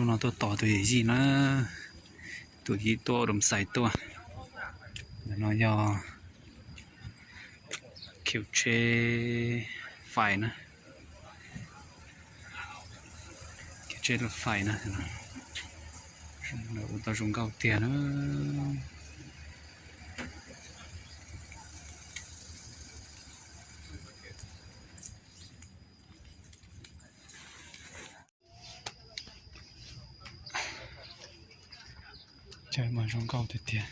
Hnub no tuaj tos tus yawm yij na, tus yawm yij tuaj Doo Xais tuaj. Ntawm no yog khiv tsheb fais na, khiv tsheb fais na, ua tau zoo nkauj tiag na. Chaw mas zoo nkauj tiag tiag.